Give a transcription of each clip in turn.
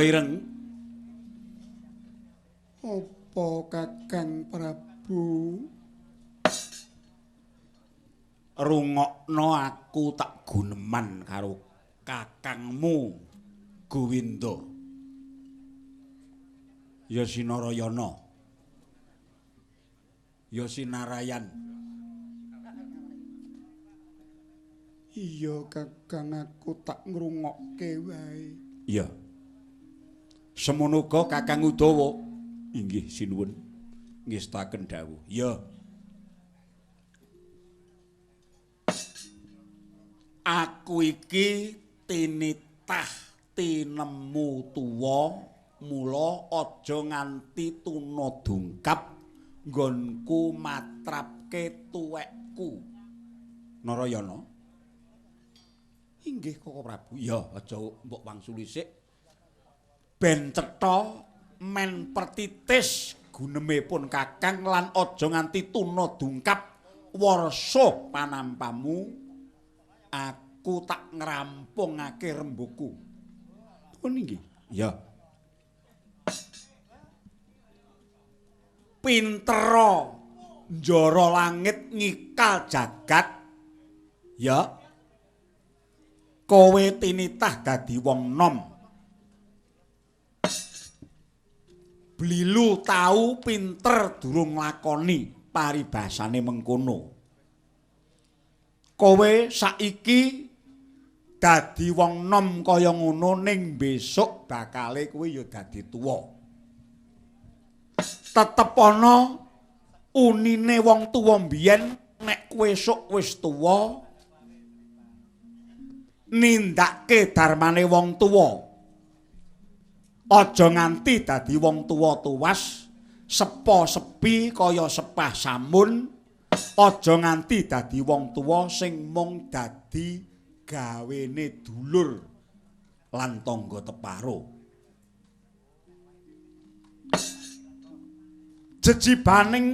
Ireng. Apa Kakang Prabu? Rungokno aku tak guneman karo kakangmu Gowinda. Ya Sinarayana. Ya Sinarayan. Iya Kakang, aku tak ngrungokke wae. Iya. Semono uga Kakang Udawa. Inggih sinuwun. Ngestaken dawuh. Iya. Aku iki tinitah tinemu tuwa, mula aja nganti tuna dungkap nggonku matrapke tuwekku. Narayana. Inggih Koko Prabu. Ya, aja mbok wangsuli sik. Ben cetha men pertitis gunemipun Kakang lan aja nganti tuna dungkap warsa panampamu. Aku tak ngrampungake rembugku. Pun inggih. Ya. Pintera njara langit ngikal jagat. Ya. Kowe tinitah dadi wong nom. Blilu tau pinter durung nglakoni paribasane mengkono. Kowe saiki dadi wong nom kaya ngono ning besok bakale kowe ya dadi tuwa. Tetep ana unine wong tuwa mbiyen nek kowe esuk wis tuwa nindakake darmane wong tuwa. Aja nganti dadi wong tuwa tuwas, sepo sepi kaya sepah samun. Aja nganti dadi wong tuwa sing mung dadi gawene dulur lan tangga teparo. Jejibaning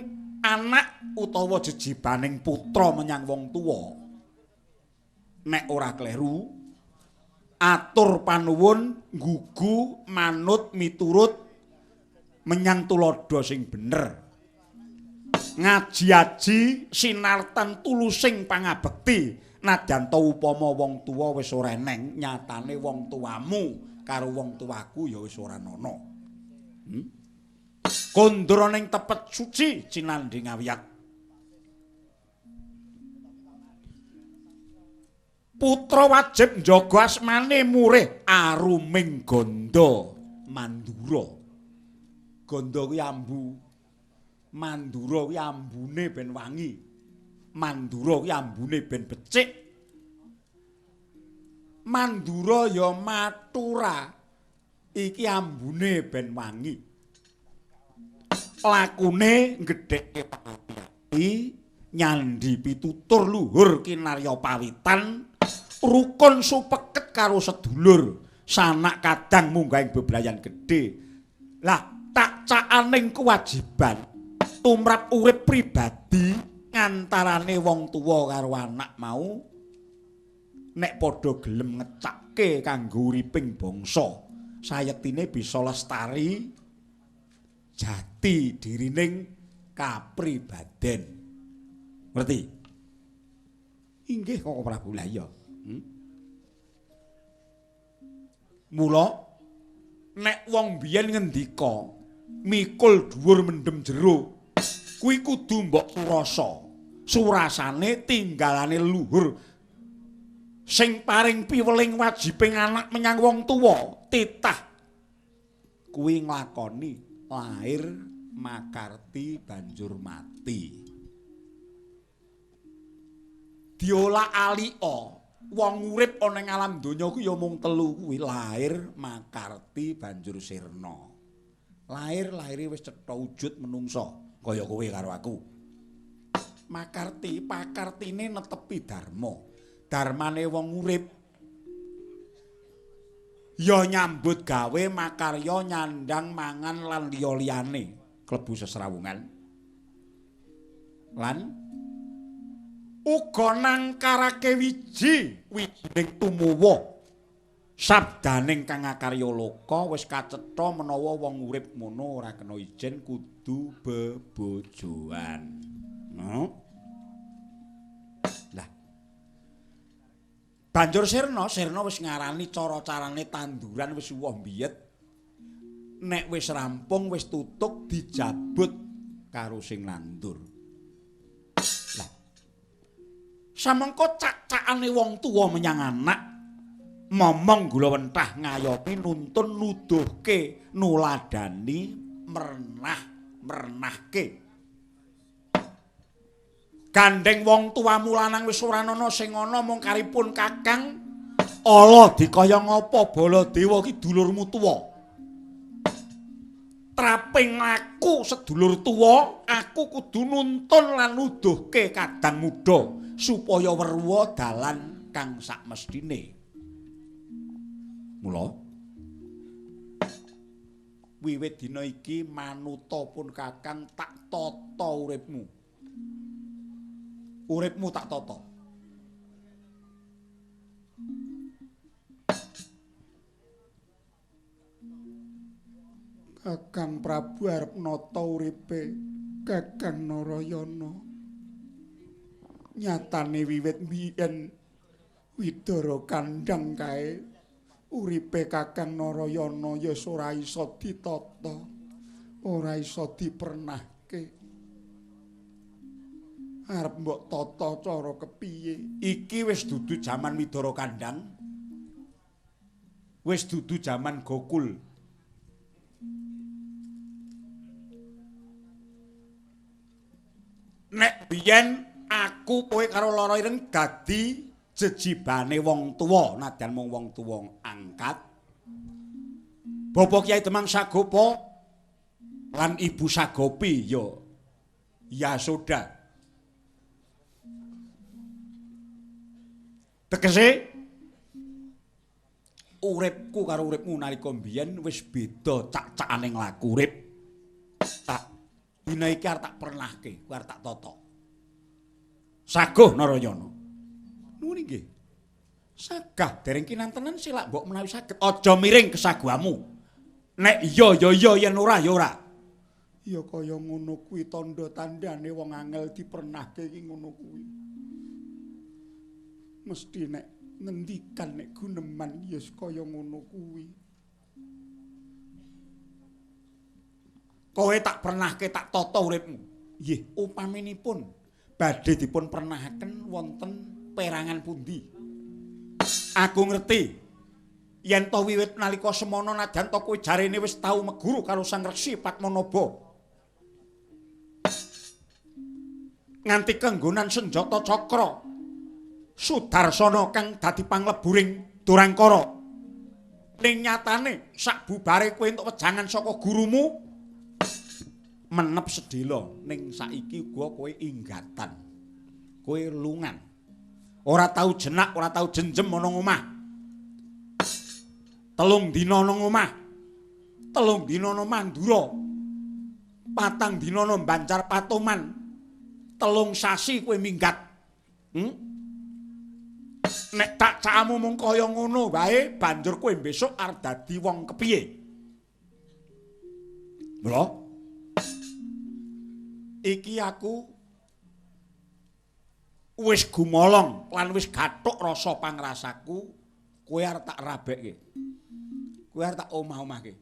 anak utawa jejibaning putra menyang wong tuwa nek ora kleru atur panuwun nggugu manut miturut menyang tuladha sing bener. Ngaji-aji sinartan tulusing pangabekti nadyan ta upama wong tuwa wis ora eneng nyatane wong tuamu karo wong tuaku ya wis ora ana. Kondra ning tepet suci cinandhi ngawiyat. Putra wajib njaga asmane murih aruming gandha mandura. Gandha kuwi ambu. Mandura kuwi ambune ben wangi. Mandura kuwi ambune ben becik. Mandura ya matura. Iki ambune ben wangi. Lakune gedhekke pati nyandhi pitutur luhur kinarya pawitan rukun supeket karo sedulur sanak kadang munggah ing bebrayan gedhe. Lah tak cakaning kewajiban tumrap urip pribadi ngantarane wong tuwa karo anak mau nek padha gelem ngecakke kanggo uriping bangsa sayektine bisa lestari jati dirining kapribaden. Ngerti? Inggih Koko Prabu. Lah iya. Mula nek wong biyen ngendika mikul dhuwur mendem jero kuwi kudu mbok surasa. Surasane tinggalane luhur sing paring piweling wajibing anak menyang wong tuwa titah kuwi nglakoni lahir makarti banjur mati. Diolah alika wong urip ana ing alam donya kuwi ya mung telu kuwi, lahir makarti banjur sirna. Lahir lahire wis cetha wujud menungsa kaya kowe karo aku. Makarti pakartine netepi dharma. Dharmane wong urip ya nyambut gawe makarya nyandang mangan lan liya-liyane klebu sesrawungan. Lan uga nangkarake wiji wijining tumuwuh Sabdaning Kang Akarya Loka wis kacetha menawa wong urip ngono ora kena ijen kudu bebojoan. No? Lah. Banjur Sirna, Sirna wis ngarani cara-carane tanduran wis uwoh mbiyet. Nek wis rampung wis tutuk dijabut karo sing nandur. Lah. Samengko cak-cakane wong tuwa menyang anak momong gula wentah ngayomi nuntun nuduhke nuladani mernah mernahke. Gandeng wong tuamu lanang wis ora ana sing ana mung karipun kakang ala dikaya ngapa Baladewa ki dulurmu tuwa. Traping aku sedulur tuwa, aku kudu nuntun lan nuduhke kadang muda supaya weruha dalan kang sakmestine. Mula wiwit dina iki manuta pun kakang tak tata uripmu. Uripmu tak tata. Kakang Prabu arep nata uripe Kakang Narayana. Nyatane wiwit mbiyen Widara Kandhang kae uripe Kakang Narayana ya ora iso ditata, ora iso dipernahke. Arep mbok tata cara kepiye? Iki wis dudu jaman Widara Kandhang. Wis dudu jaman Gokul. Nek biyen aku kowe karo Lara Ireng dadi jejibane wong tuwa, nadyan mung wong tuwa angkat. Bapak Kyai Demang Sagopa lan Ibu Sagopi ya Yasoda. Tegese uripku karo uripmu nalika mbiyen wis beda cak-cakane nglaku urip. Tak dina iki arep tak pernahke, kuwi arep tak tata. Saguh Narayana. Nuwun inggih. Sagah dereng kinantenan silak mbok menawi saged. Aja miring kesaguhamu. Nek iya ya iya, yen ora ya ora. Ya kaya ngono kuwi tandha-tandhane wong angel dipernahke iki ngono kuwi. Mesti nek ngendikan nek guneman ya kaya ngono kuwi. Kowe tak pernahke tak tata uripmu. Nggih, upaminipun badhe dipun pernahaken wonten perangan pundi? Aku ngerti. Yen to wiwit nalika semana nadyan to kowe jarene wis tau meguru karo Sang Resi Padmanaba. Nganti kenggonan senjata cakra Sudarsana kang dadi pangleburing Durangkara. Ning nyatane sak bubare kowe entuk wejangan saka gurumu menep sedhela, ning saiki uga kowe inggatan. Kowe lungan. Ora tau jenak, ora tau jenjem ana omah. 3 dina ana omah. 3 dina ana Mandura. 4 dina ana Banjar Patoman. 3 sasi kowe minggat. Nek tak cakmu mung kaya ngono wae, banjur kowe besok arep dadi wong kepiye? Mula iki aku wis gumolong lan wis gathuk rasa pangrasaku, kowe arep tak rabekke. Kowe arep tak omah-omahke.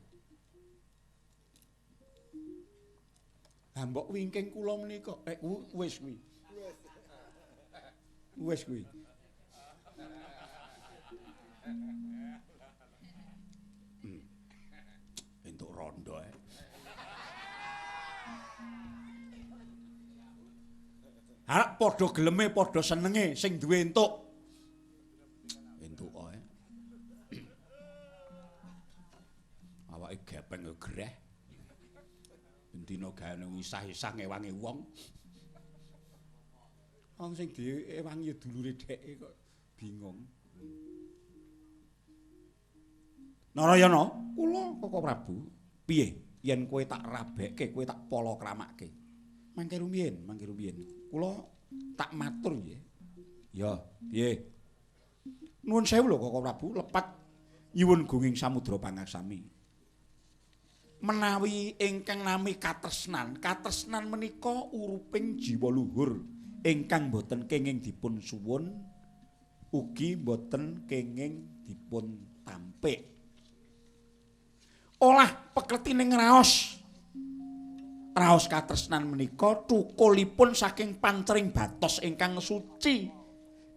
Lah mbok wingking kula menika, wis kuwi. Wis kuwi. Entuk rondo ae. Harap padha geleme, padha senenge sing duwe entuk. Entuk ae. Awake gepeng gereh. Bendina gawe isah-isah ngewangi wong. Wong sing diewangi ya dulure dheke kok bingung. Narayana, kula Koko Prabu, piye yen kowe tak rabekke, kowe tak palakramakke? Mangke rumiyin, mangke rumiyin. Kula tak matur nggih. Ya, piye? Nuwun sewu lho Koko Prabu, lepat Nyuwun gunging samudra pangaksami. Menawi ingkang nami katresnan, katresnan menika uruping jiwa luhur ingkang boten kenging dipun suwun ugi boten kenging dipun tampik. Olah pekertining raos. Raos katresnan menika thukulipun saking pancering batos ingkang suci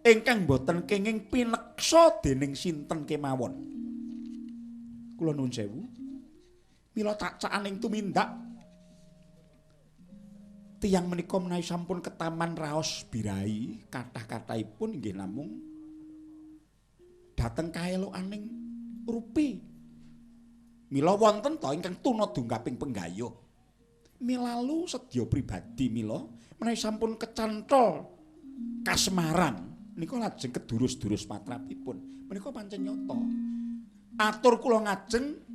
ingkang boten kenging pineksa dening sinten kemawon. Kula nuwun sewu. Mila cacakaning tumindak tiyang menika menawi sampun ketaman raos birahi kathah-kathahipun inggih namung dhateng kaelokaning rupi. Mila wonten ta ingkang tuna dunggaping penggayuh. Milalu sedya pribadi mila menawi sampun kecantol kasemaran nika lajeng kedurus-durus patrapipun. Menika pancen nyata. Atur kula ngajeng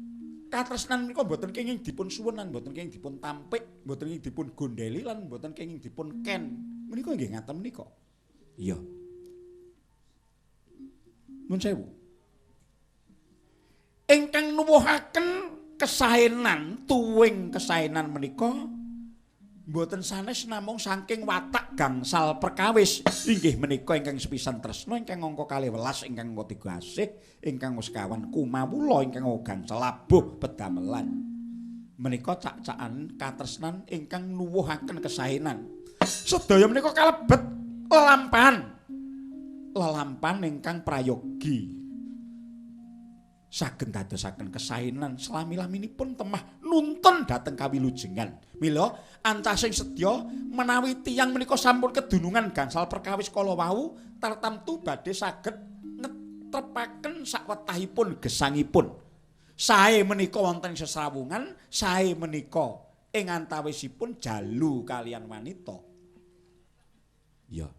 katresnan menika mboten kenging dipun suwun lan mboten kenging dipun tampik, mboten kenging dipun gondeli lan mboten kenging dipun ken. Menika nggih ngaten menika. Iya. Nuwun sewu. Ingkang nuwuhaken kesaenan, tuwing kesaenan menika mboten sanes namung saking watak gangsal perkawis inggih menika ingkang sepisan tresna, ingkang angka 12, ingkang angka 3 asih, ingkang sekawan kumawula, ingkang gangsal labuh pedamelan. Menika cak-cakan katresnan ingkang nuwuhaken kesaenan. Sedaya menika kalebet lelampahan. Lelampahan ingkang prayogi saged dadosaken kesaenan selami-laminipun temah nuntun dhateng kawilujengan. Mila ancasing sedya menawi tiyang menika sampun kedunungan gangsal perkawis kala wau tartamtu badhe saged ngetrepaken sakwetahipun gesangipun. Sae menika wonten sesrawungan, sae menika ing antawisipun jalu kalian wanita. Iya.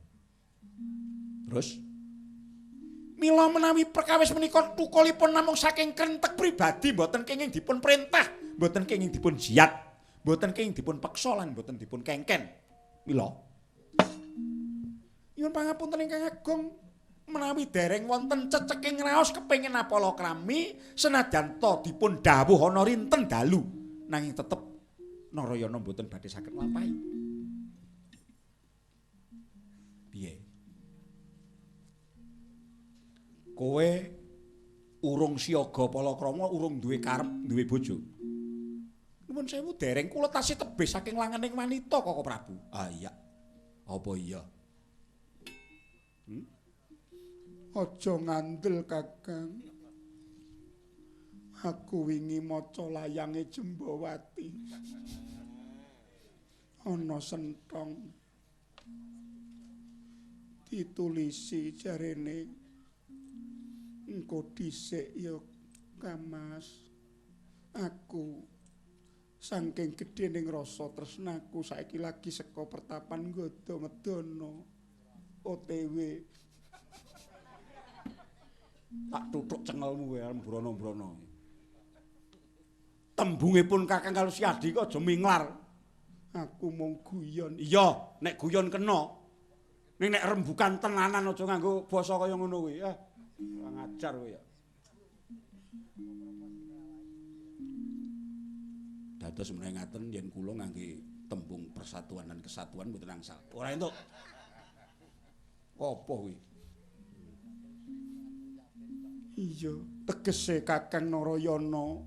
Terus mila menawi perkawis menika tukulipun namung saking krentek pribadi mboten kenging dipun perintah, mboten kenging dipun jiat, mboten kenging dipun peksa lan mboten dipun kengken. Mila nyuwun pangapunten ingkang agung menawi dereng wonten ceceking raos kepengin apalakrami senajan ta dipun dawuh ana rinten dalu nanging tetep Narayana mboten badhe saged nglampahi. Piye? Kowe urung siaga palakrama, urung duwe karep duwe bojo. Nuwun sewu dereng kula tasih tebih saking langening wanita Koko Prabu. Ah iya. Apa iya? Aja ngandel Kakang. Aku wingi maca layange Jembawati. Ana senthong ditulisi jarene engko dhisik ya Kamas. Aku saking gedhening rasa tresnaku saiki lagi saka pertapan Gada Medana OTW. Tak tutuk cengelmu kowe mbrono-mbrono. Tembunge pun Kakang Kalusyadi kok aja minglar. Aku mung guyon. Iya, nek guyon kena. Ning nek rembukan tenanan aja nganggo basa kaya ngono kuwi. Kurang ajar kowe ya. Dados menawi ngaten yen kula ngangge tembung persatuan dan kesatuan mboten angsal. Ora entuk. Apa kuwi? Iya, tegese Kakang Narayana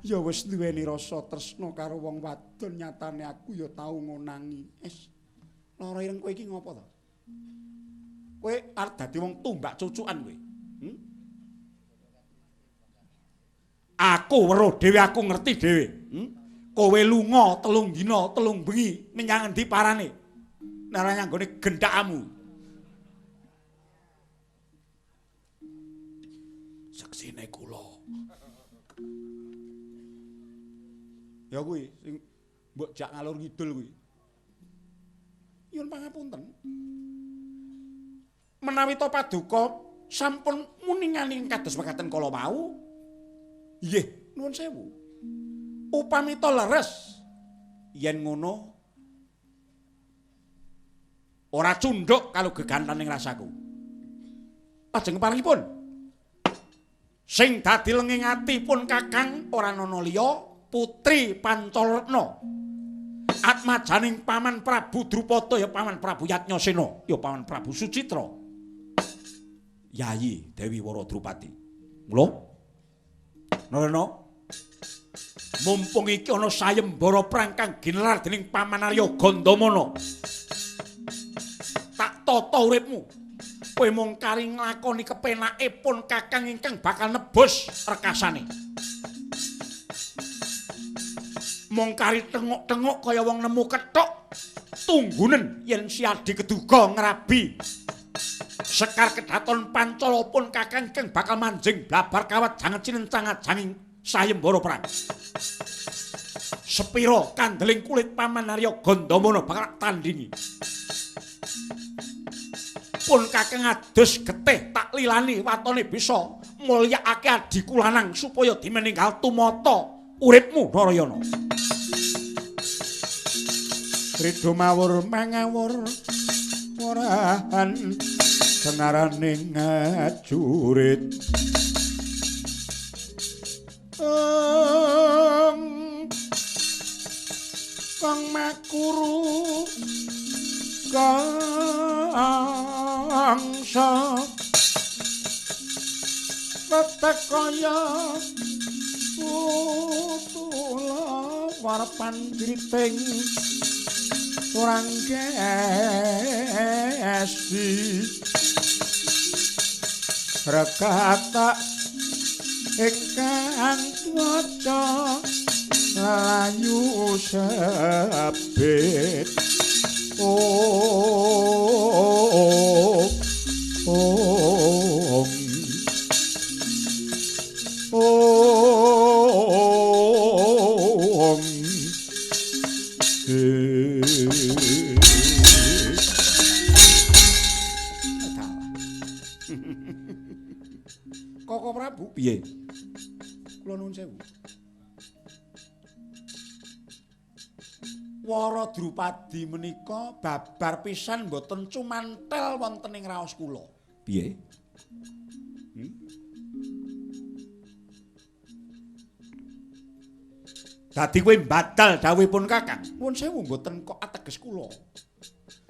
ya wis duweni rasa tresna karo wong wadon, nyatane aku ya tau ngonangi. Es, lara ireng kowe iki ngopo to? Kowe arep dadi wong tumbak cucukan kowe. Aku weruh dhewe, aku ngerti dhewe. Kowe lunga 3 dina 3 bengi menyang endi parane? Nek ora nyanggone gendhakmu. Seksine kula. Ya kuwi sing mbok jak ngalor ngidul kuwi. Nyuwun pangapunten. Menawi ta paduka sampun muningani kados mekaten kala wau. Nggih, nuwun sewu. Upami ta leres yen ngono ora cundhuk karo gegantaning rasaku. Lajeng keparengipun. Sing dadi lenging ati pun Kakang ora ana liya Putri Pancaratna. Atmajaning Paman Prabu Drupada ya Paman Prabu Yatnyasena, ya Paman Prabu Sucitra. Yayi Dewi Wara Drupadi. Mula Narayana, mumpung iki ana sayembara perang kang ginelar dening Paman Arya Gandamana. Tak tata uripmu. Kowe mung kari nglakoni kepenake pun Kakang ingkang bakal nebus rekasane. Mung kari tenguk-tenguk kaya wong nemu kethuk tunggunen yen si adi keduga ngrabi. Sekar kedaton Pancala pun Kakang ingkang bakal manjing blabar kawat jangan cinencang ajanging sayembara perang. Sepira kandeling kulit Paman Arya Gandamana bakal tandingi. Pun Kakang adus getih tak lilani watone bisa mulyakake adhiku lanang supaya dimeninggal tumata uripmu Narayana. Ridho mawur mangawur orahan senarane ngajurit. Kang makuru kangsa wetek kaya putula warepan jriting turang gesti rekata ingkang waca layu sebit. Oh, oh, oh, oh. Koko Prabu piye? Kula nuwun sewu. Wara Drupadi menika babar pisan mboten cumantel wonten ing raos kula. Piye? Dadi kowe mbadal dawuhipun Kakang. Nuwun sewu mboten kok ateges kula.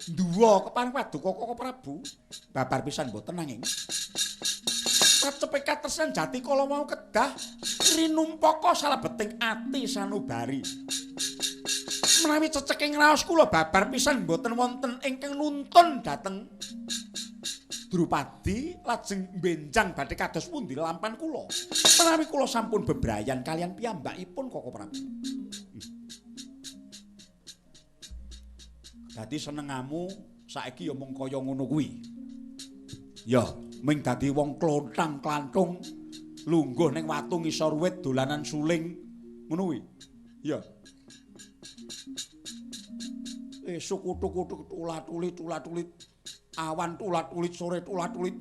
Nduwa kepareng paduka Koko Prabu babar pisan mboten nanging kacepe katresnan jati kala wau kedah rinumpaka salebeting ati sanubari. Menawi ceceking raos kula babar pisan mboten wonten ingkang nuntun dhateng Drupadi lajeng benjang badhe kados pundi lampan kula. Menawi kula sampun bebrayan kalian piyambakipun Koko Prabu. Dadi senengamu saiki ya mung kaya ngono kuwi. Ya, ming dadi wong klothang-klanthung lungguh ning watu ngisor wit dolanan suling ngono kuwi. Ya. Esuk kutuk-kutuk tulat-tulit tulat-tulit awan tulat-tulit sore tulat-tulit.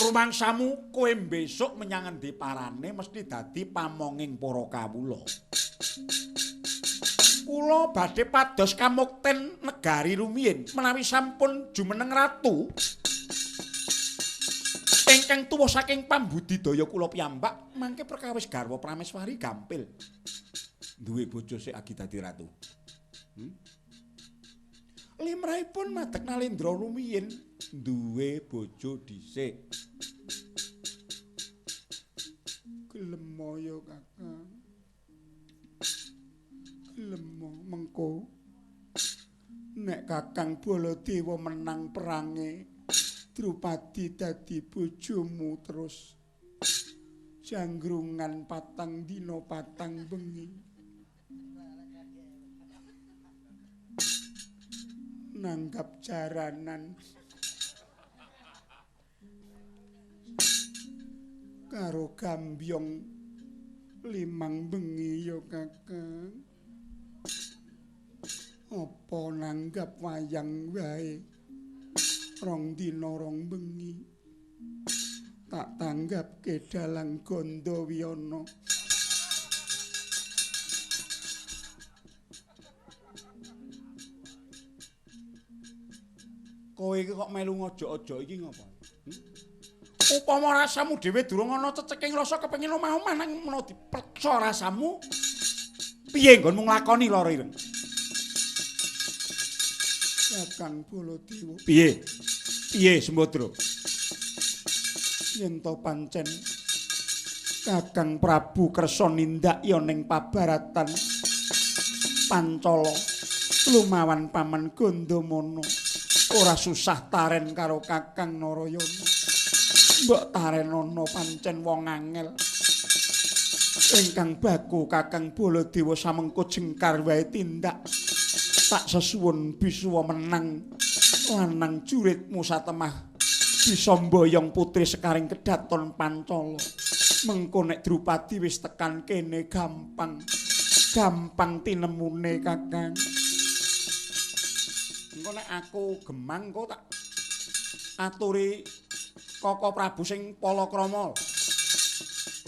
Rumangsamu kowe besok menyang endi parane mesti dadi pamonging para kawula. Kula badhe pados kamukten negari rumiyin menawi sampun jumeneng ratu ingkang tuwa saking pambudidaya kula piyambak mangke perkawis garwa prameswari gampil duwe bojo sik agi dadi ratu. Limrahipun madeg Nalendra rumiyin duwe bojo dhisik. Gelem ya Kakang. Gelem mengko nek Kakang Baladewa menang perange Drupadi dadi bojomu terus janggrungan patang dina patang bengi. Nanggap jaranan karo gambyong limang bengi ya Kakang. Apa nanggap wayang wae rong dina rong bengi tak tanggapke dalang Gandawiyana. Kowe iki kok melu ngojok-ojok iki ngapa? Upama rasamu dhewe durung ana ceceking rasa kepengin omah-omah nang menawa dipeksa rasamu piye nggonmu nglakoni Loro Ireng? Kakang Baladewa. Piye? Piye Sembadra? Yen to pancen Kakang Prabu kersa nindak ya ning pabaratan Pancala lumawan Paman Gandamana ora susah taren karo Kakang Narayana. Mbok tarenana pancen wong angel. Ingkang baku Kakang Baladewa samengko jengkar wae tindak. Tak sesuwun bisuwa menang lanang juritmu satemah bisa mboyong putri sekaring kedaton Pancala. Mengko nek Drupadi wis tekan kene gampang. Gampang tinemune Kakang. Engko nek aku gemang engko tak aturi Koko Prabu sing palakrama.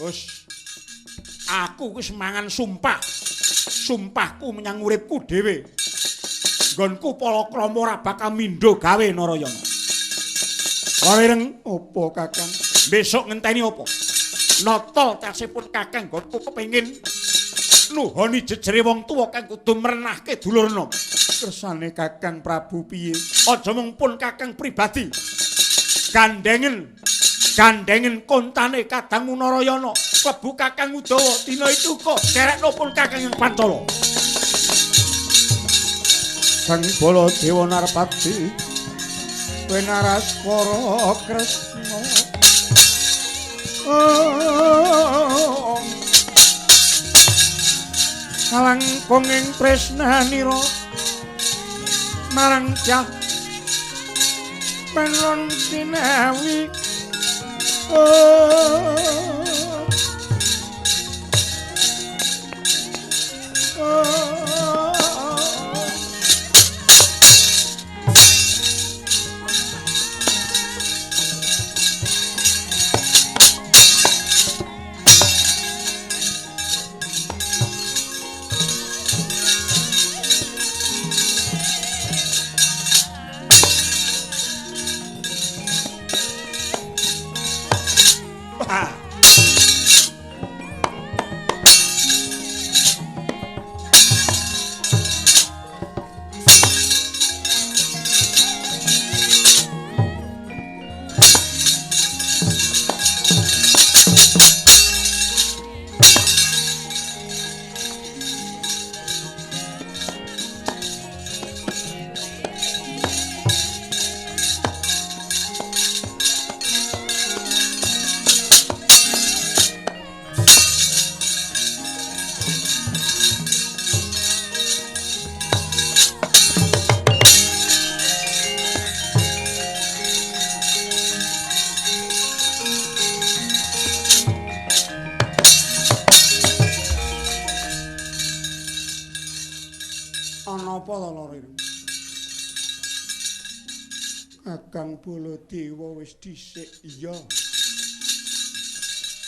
Wis aku wis mangan sumpah. Sumpahku menyang uripku dhewe. Nggonku palakrama ora bakal mindho gawe Narayana. Loro Ireng, apa Kakang? Besok ngenteni apa? Nata tasipun Kakang nggonku kepengin nuhoni jejere wong tuwa kang kudu merenahke dulur nom. Kersane Kakang Prabu piye? Aja mung pun Kakang pribadi. Gandhengen, gandhengen kontane Kadang Narayana, klebu Kakang Udawa dina itu kok derekno pun Kakang ing Pancala. Kang Baladewa Narpati wenaraswara Kresna. Kalangkung ing tresnanira marang cah penon sinawi. Kakang Baladewa wis dhisik. Iya.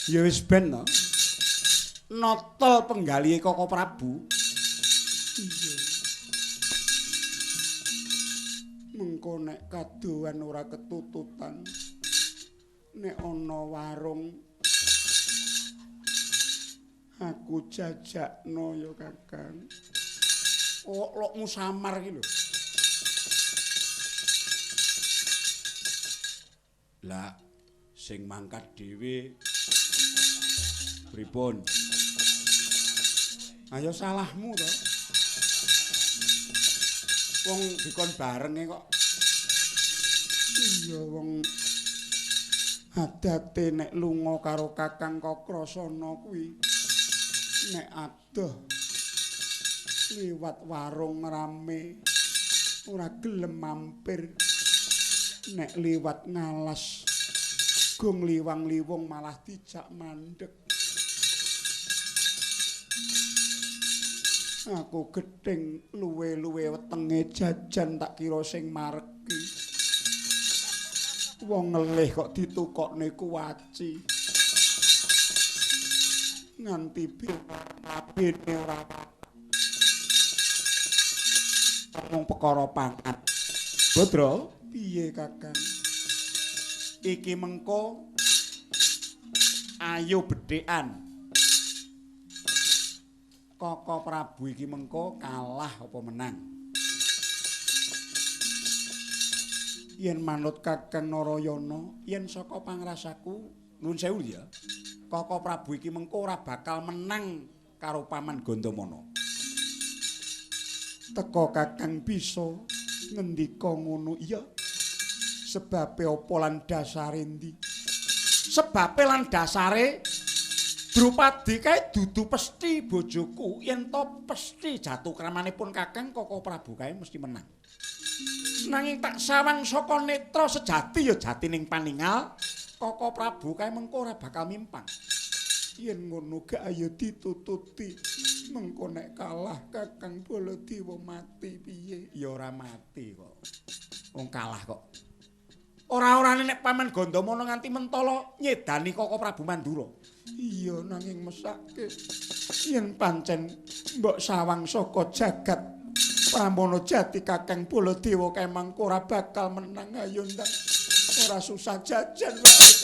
Ya wis ben to. Nata penggalihe Koko Prabu. Iya. Mengko nek kadohan ora ketututan. Nek ana warung aku jajakno ya Kakang. Oh, lokmu samar iki lho. Lah sing mangkat dhewe pripun? Ayo salahmu to. Wong dikon barenge kok. Iya wong adate nek lunga karo Kakang Kakrasana kuwi nek adoh liwat warung rame ora gelem mampir, nek liwat ngalas gong liwang-liwung malah dijak mandek. Aku gething luwe-luwe wetenge jajan tak kira sing mareki. Wong ngelih kok ditukokne kuwaci. Nganti bene ora ngomong perkara pangan. Bodro, piye Kakang? Iki mengko Ayo bedhekan. Koko Prabu iki mengko kalah apa menang? Yen manut Kakang Narayana, yen saka pangrasaku, nuwun sewu ya. Koko Prabu iki mengko ora bakal menang karo Paman Gandamana. Teka Kakang bisa ngendika ngono iya. Sebabe apa lan dasare endi? Sebabe lan dasare Drupadi kae dudu pesthi bojoku, yen to pesthi jatuh kramanipun Kakang, Koko Prabu kae mesti menang. Nanging tak sawang saka netra sejati ya jatining paningal, Koko Prabu kae mengko ora bakal mimpang. Yen ngono gak ayo ditututi. Mengko nek kalah Kakang Baladewa mati piye? Ya ora mati kok. Wong kalah kok. Ora-orane nek Paman Gandamana nganti mentala nyedani Koko Prabu Mandura. Iya nanging mesake yen pancen mbok sawang saka jagat Pramana jati Kakang Baladewa kae mangko ora bakal menang. Ayo ndang ora susah jajan wae.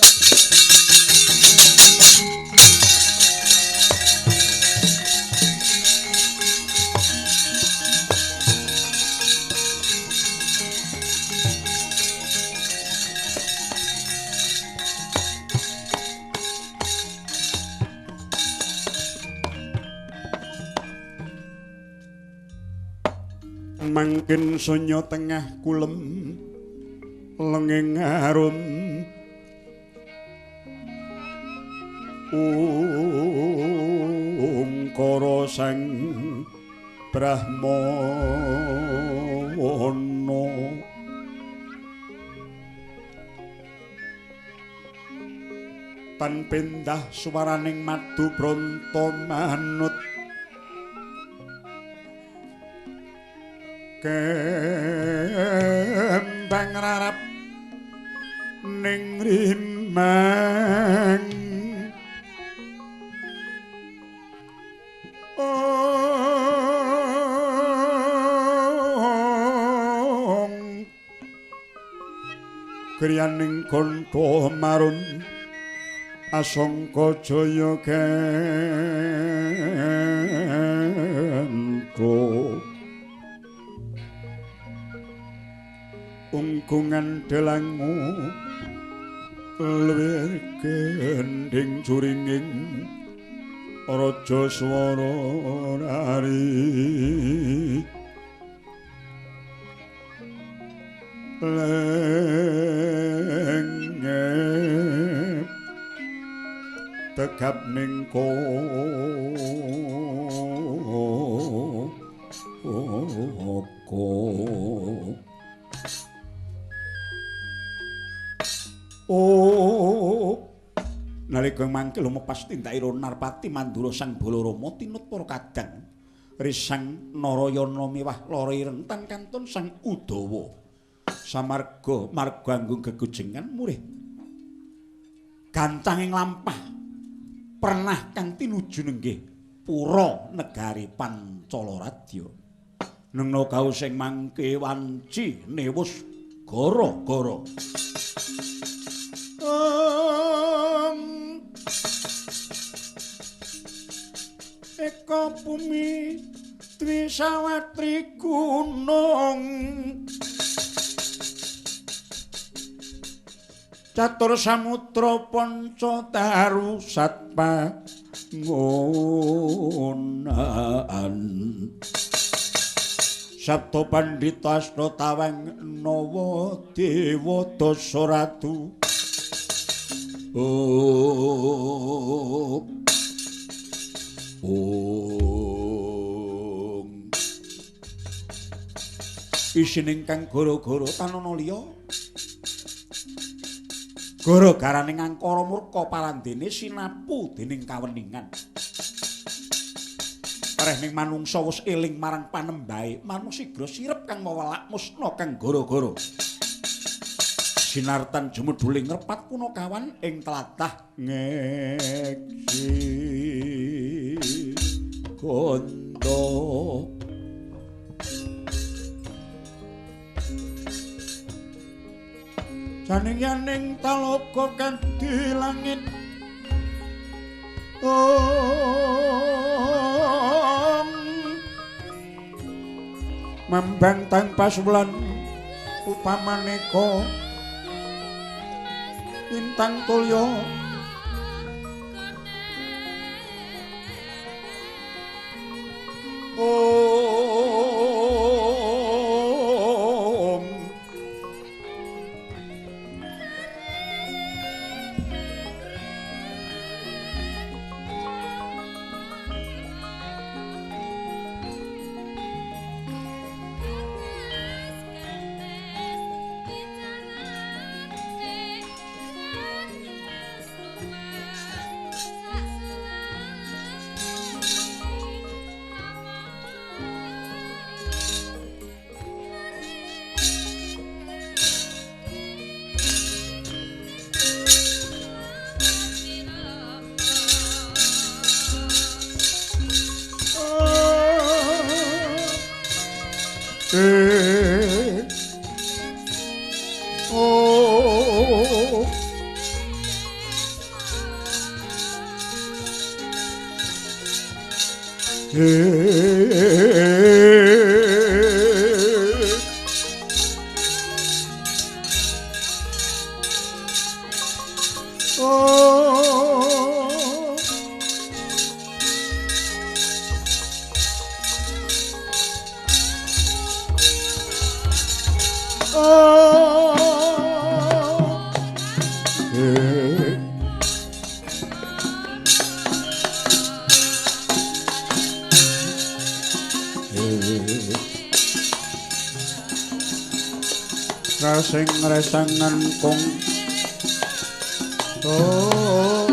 Mangkin sonya tengah kulem lenging arum ungkara sang Brahmana tan pindah swaraning madu bronto manut kembang rarap ning rimang ong kriyaning kantha marun asangka jaya kentha ungkungan delangu luwih gendhing juringing raja swara nari lengep tegap ning koko. Oh, nalika mangke lumepas tindakira Narpati Mandura Sang Balarama tinut para kadang risang Narayana miwah lara ireng tan kantun Sang Udawa samarga marga anggung gegujengan murih gancang ing lampah pernah kang tinuju nenggih pura negari Pancala Radya nengna gaos ing mangke wanci newus gara-gara. Eka bumi dwi sawatri gunung catur samudra panca taru satpa ngunaan Sabda Pandhita Asta Tawang Nawa Dewa Dasaratu. Om Om Isining kang gara-gara tanana liya gara-garane angkara murka parandene sinapu dening kaweningan. Rehning manungsa wis eling marang panembahe, manungsa sigra sirep kang mewelak musna kang gara-gara. Sinartan jumedhuling repat punakawan ing tlatah Ngeksi Gondo. Janing-janing talaga kanthi langit Om membantang pasulan upamaneka intang tulya Om Oh. Oh. Oh. Rasing resangan kong oh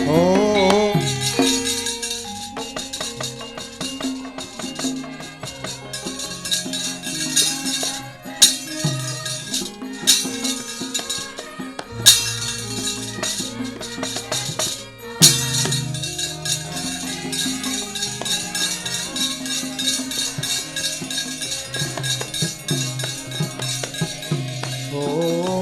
oh oh. Oh.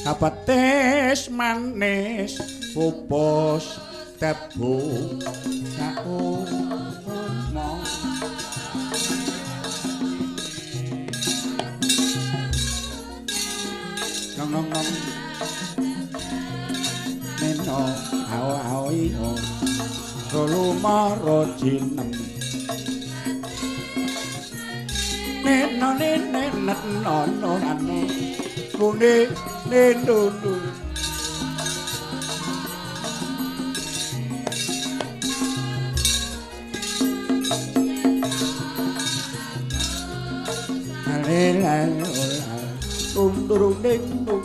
Apetes manis pupus tebu saumo nong nong nong neno ao ao io rolumara jinem neno nene neno no nano lune neno nu ale la la dum dum ding dum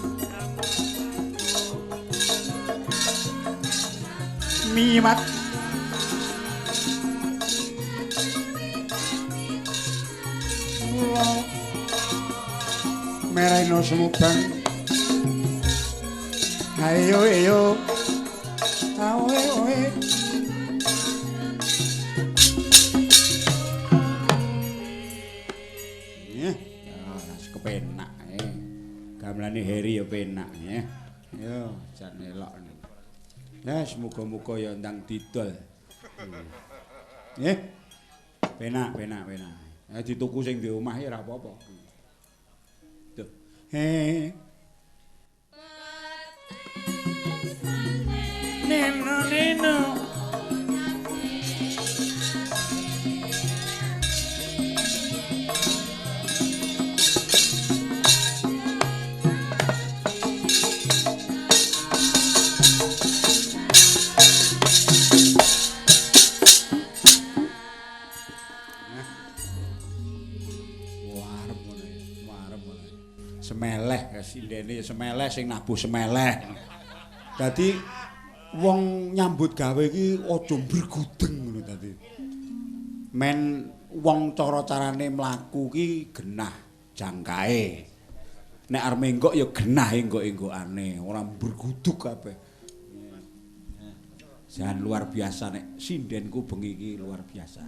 mimat mereno sumubang ayo ayo awe oe ya kepenak gamelane Heri ya penak ya yo jan elok. Nah, semoga-moga ya ndang didol. Nggih. Penak, penak, penak. Ya dituku sing di omah ya ora apa-apa. Duh. He. Neno neno. Semeleh sindene semeleh sing nabuh semeleh. Dadi wong nyambut gawe iki aja mbrigudeng ngono dadi. Men wong cara-carane mlaku ki genah jangkae. Nek arep menggok ya genah enggok-enggokane, ora mbrigudug kabeh. Jan luar biasa nek sindenku bengi iki luar biasa.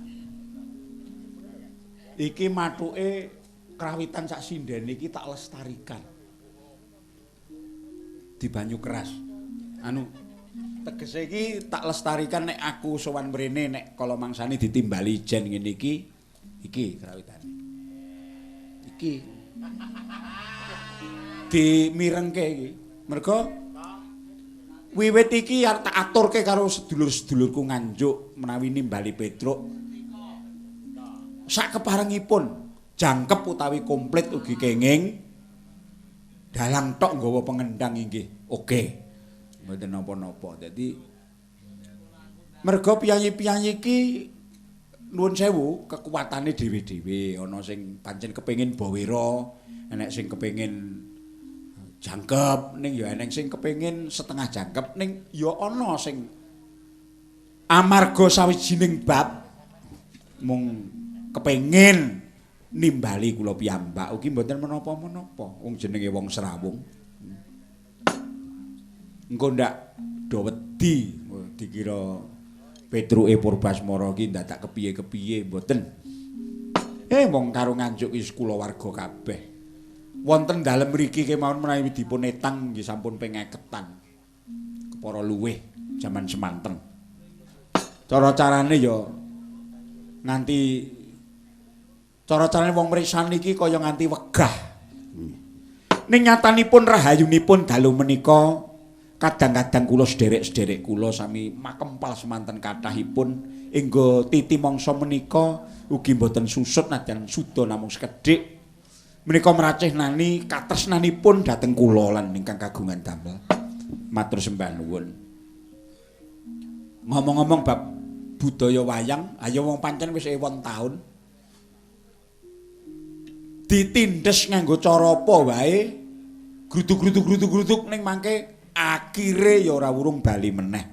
Iki mathuke krawitan sak sinden iki tak lestarikan. Di banyu keras. Anu tegese iki tak lestarikan nek aku sowan mrene nek kala mangsane ditimbali ijen ngene iki, iki krawitane. Iki dimirengke iki. Mergo wiwit iki arep tak aturke karo sedulur-sedulurku Nganjuk menawi nimbali Petruk. Sak keparengipun jangkep utawi komplit ugi kenging dalang tok nggawa pengendang inggih. Oke. Mboten napa-napa. Dadi mergo piyayi-piyayi iki nuwun sewu kekuatane dhewe-dhewe, ana sing pancen kepengin bawera, enek sing kepengin jangkep, ning ya enek sing kepengin setengah jangkep, ning ya ana sing amarga sawijining bab mung kepengin nimbali kula piyambak ugi mboten menapa-menapa, wong jenenge wong srawung. Engko ndak do wedi dikira Petruke Purbasmara iki ndadak kepiye-kepiye mboten. Wong karo Nganjuk iki kulawarga kabeh. Wonten dalem mriki kemawon menawi dipun etang nggih sampun ping 50-an. Kepara luwih jaman semanten. Cara-carane ya nganti cara-carane wong mriksani iki kaya nganti wegah. Ning nyatanipun rahayunipun dalu menika kadang-kadang kula sederek-sederek kula sami makempal semanten kathahipun engga titi mangsa menika ugi mboten susut nadyan suda namung sekedhik menika meracih nani katresnanipun dhateng kula lan ingkang kagungan damel. Matur sembah nuwun. Ngomong-ngomong bab budaya wayang, ayo wong pancen wis ewon taun ditindes nganggo cara apa wae gruduk-gruduk-gruduk-gruduk ning mangke akhire ya ora wurung bali meneh.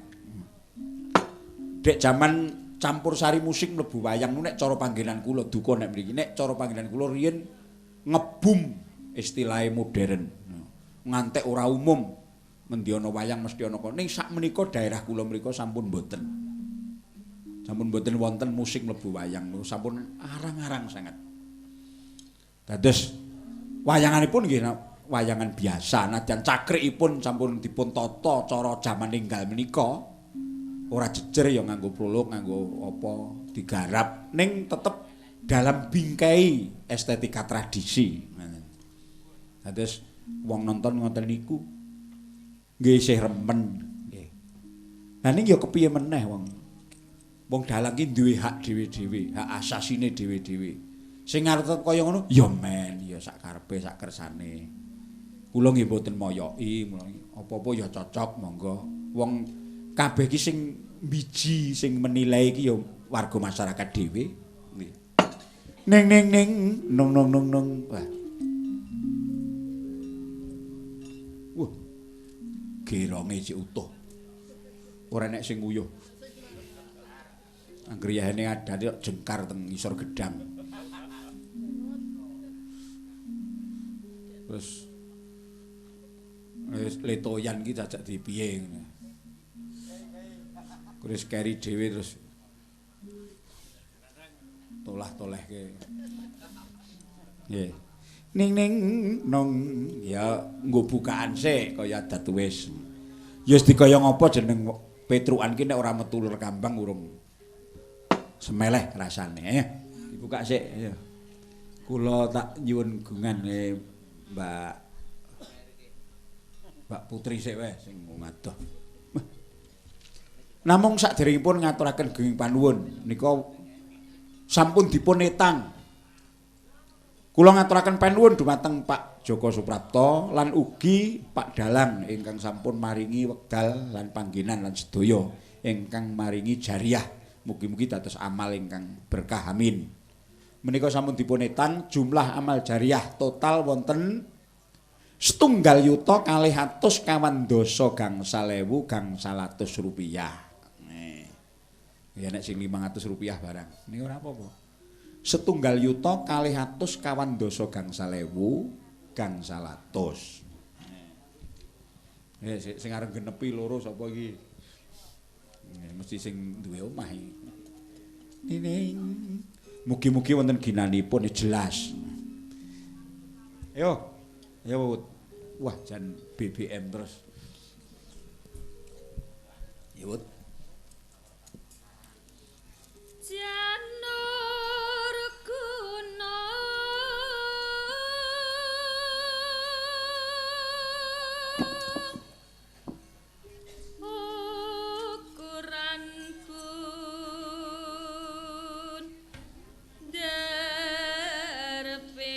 Dek jaman campur sari musik mlebu wayang nek cara panggenan kula duka nek mriki nek cara panggenan kula riyin ngebum istilahe modern. Ngantek ora umum mendi ana wayang mesti ana ning sak menika daerah kula mriku sampun mboten. Sampun mboten wonten musik mlebu wayang sampun arang-arang sangat. Dados wayanganipun nggih wayangan biasa nadyan cakrikipun sampun dipun tata cara jaman enggal menika ora jejer ya nganggo prolog nganggo apa digarap ning tetep dalam bingkai estetika tradisi. Dados wong nonton ngoten niku nggih isih remen nggih. Lah ning ya kepiye meneh wong wong dalang ki duwe hak dhewe-dhewe, hak asasine dhewe-dhewe. Sing arep kaya ngono ya men ya sak karepe sak kersane. Kula nggih mboten moyoki, apa-apa ya cocok monggo. Wong kabeh ki sing mbiji, sing menilai ki ya warga masyarakat dhewe. Nggih. Ning ning ning nong nong nong nong. Wah. Wah. Geronge sik utuh. Ora enek sing nguyuh. Angger yahene adate kok jengkar teng ngisor gedang. Terus wis letoyan ki jajak dipiye ngono. Terus keri dhewe terus tolah-tolehke. Nggih. Ning ning nong ya nggo bukaan sik kaya adat wis. Ya wis dikaya ngapa jeneng Petrukan ki nek ora metu lur kambang urung semeleh rasane. Ayo dibuka sik ayo. Kula tak nyuwun gungan Mbak Putri sik wae sing ngadoh. Namung saderengipun ngaturaken gunging panuwun nika sampun dipun etang. Kula ngaturaken panuwun dumateng Pak Joko Suprapto lan ugi Pak Dalang ingkang sampun maringi wekdal lan panggenan lan sedaya ingkang maringi jariah. Mugi-mugi dados amal ingkang berkah amin. Menika sampun dipun etang jumlah amal jariah total wonten 1,225,500 rupiah. Nih. Ya nek sing 500 rupiah barang. Ini ora apa-apa. 1,225,500. Sing arep genepi loro sapa iki? Mesti sing duwe omah iki. Nining. Mugi-mugi wonten ginanipun jelas. Ayo. Ayo, Put. Wah, jan BBM terus. Ya, Put. Janur guna ukuran pun derpe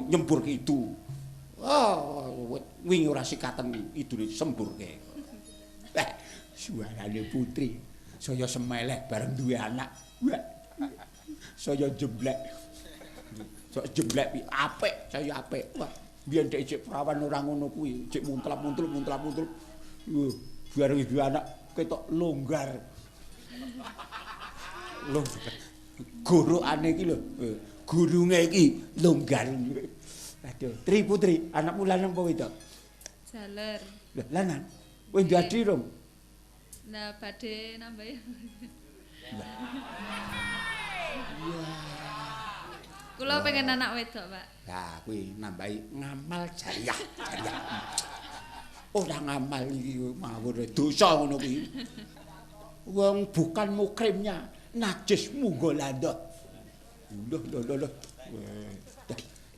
Nyembur ke idu. Oh, wingi ora sikaten idune semburke. Suarane putri saya semeleh bareng duwe anak. Wah. Saya jemblek. Saya jemblek apik, saya apik. Wah, biyen dek cek prawan ora ngono kuwi, cek muntlap-muntluk muntlap-muntluk. Bareng duwe anak ketok longgar. Longgar. Gorokane iki lho. Gurunge iki longgar. Aduh, Tri Putri, anakmu lanang apa wedok? Jaler. Lah, lanang. Kowe ndek adi rong? Lah badhe nambahi. Lah. Iya. Kula pengen anak wedok, Pak. Lah, kuwi nambahi ngamal jariah, jariah. Ora ngamal iki mawur dosa ngono kuwi. Wong bukan mukrimnya, najis munggolandoh. Loh, loh, loh, loh.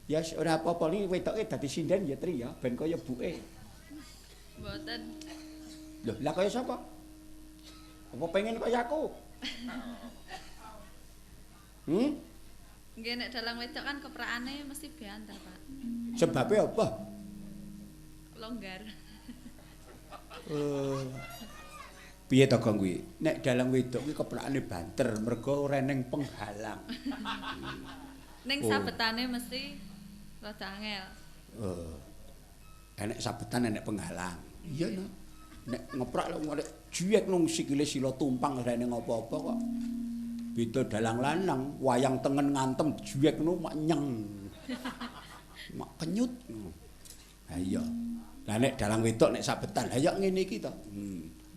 Ya ora apa-apa iki wedoke dadi sinden ya Tri ya, ben kaya buke. Mboten. Loh, lah kaya sapa? Apa pengen kaya aku? Nggih nek dalang wedok kan keprakane mesti banter, Pak. Sebabe apa? Longgar. Piye to Gong kuwi? Nek dalang wedok kuwi keprakane banter mergo ora eneng penghalang. Ning sabetane mesti rada angel. Enek sabetan enek penghalang. Iya no. Nek ngeprak lho nek juyek nang sikile sila tumpang ora eneng apa-apa kok. Beda dalang lanang, wayang tengen ngantem juyek ngono mak nyeng. Mak kenyut. Ha iya. Lah nek dalang wedok nek sabetan, ha ya ngene iki to.